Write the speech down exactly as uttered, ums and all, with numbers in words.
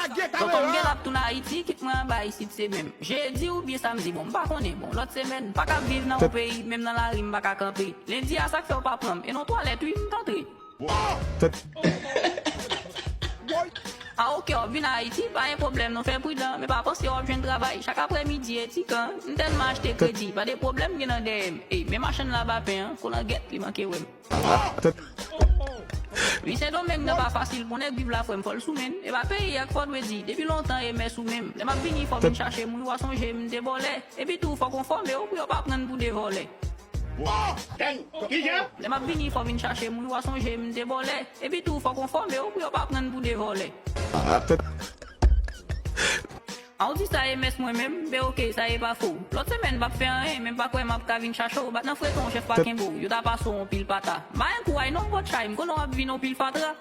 Tonton m gen l ap tounen Ayiti, kit mwen anba isit se menm jedi oubyen samdi, bon m pa konnen, bon lòt semèn. M pa ka viv nan yon peyi, menm nan lari m pa ka kanpe. Lendi a sa k fè w pa pran m, e nan twalèt wi m t antre. A oke, w ap vin Ayiti, pa gen pwoblèm non, fè pridan, men pa panse w ap jwenn travay. Chak aprèmidi e ti kan, m tèlman achte kredi, pa de pwoblèm gen nan dèyè m. Ey, men machann la pa pen an, kolangyèt li manke wè m. Wi Sendomeng nan pa fasil, pou nèg viv la frè m fò l sou men l. E pa peyi a k fò dwe di, depi lontan e mès ou menm. Lè m ap vini fò vin chache m wi, w a sonje m te vòlè. Epi tou fòk w enfòme w pou yo pa pran n pou de vòlè. Lè m ap vini fò vin chache m wi, w a sonje m te vòlè. Epi tou fòk w enfòme w pou yo pa pran n pou de vòlè. A w di sa e mès mwen menm, ben oke, sa e pa fo. Lòt semèn m p ap fè anyen, men m pa kwè m ap ka vin chache w. Bat nan freton, chèf pa kenbe w, yo ta pase w yon pil pata. M pa gen kou ay non, m pot chay, m konnen w ap vin yon pil fatra.